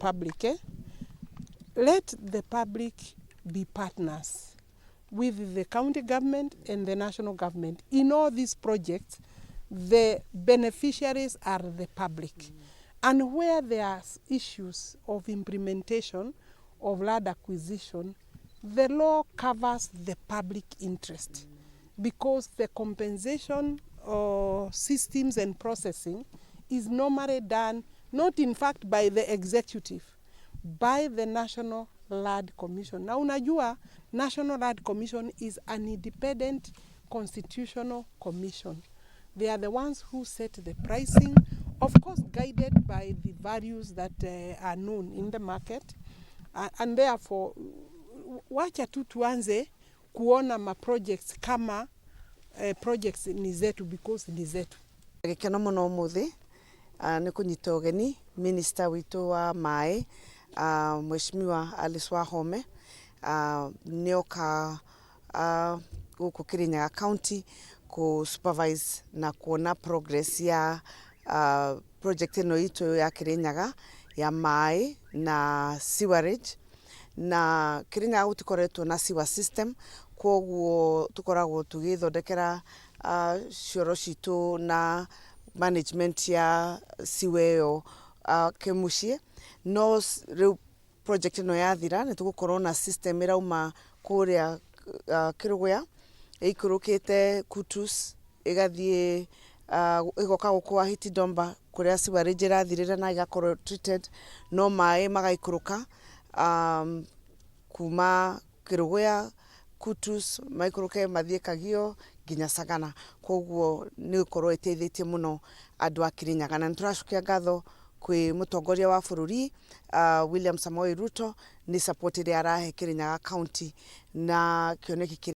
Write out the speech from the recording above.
Public, eh? Let the public be partners with the county government and the national government. In all these projects, the beneficiaries are the public. And where there are issues of implementation of land acquisition, the law covers the public interest because the compensation systems and processing is normally done not in fact by the executive, by the National Land Commission. Na unajua National Land Commission is an independent constitutional commission. They are the ones who set the pricing, of course guided by the values that are known in the market. And therefore, wacha tu tuanze kuona ma projects kama projects ni zetu because ni zetu. Gĩkeno mũno ũmũthĩ nĩ kũnyita ũgeni minister witũ wa maĩ, Mheshimiwa Alice Wahome, nĩoka gũkũ Kirinyaga County kũ supervise na kuona progress ya project ĩno itũ ya Kirinyaga ya maĩ na sewerage. Na Kirinyaga gũtikoretwo na sewer system, koguo tũkoragwo tũgĩthondekera cioro citũ na management ya sewer ĩyo kĩmũciĩ. No rĩu project ĩno yathira, nĩ tũgũkorwo na system ĩrauma kũrĩa Kĩrũgũya, ĩikũrũkĩte Kutus, ĩgathiĩ ĩgoka gũkũ Wahiti Domba kũrĩa sewerage ĩrathirĩra na ĩgakorwo treated, no maĩ magaikũrũka kuma Kĩrũgũya, Kutus, maikũrũke mathiĩ Kagio nginya Sagana. Koguo nĩ gũkorwo ĩteithĩtie mũno andũ a Kirinyaga, na nĩ tũracokia ngatho kwĩ mũtongoria wa bũrũri, William Samoei Ruto, nĩ support ĩrĩa arahe Kirinyaga County na kĩoneki.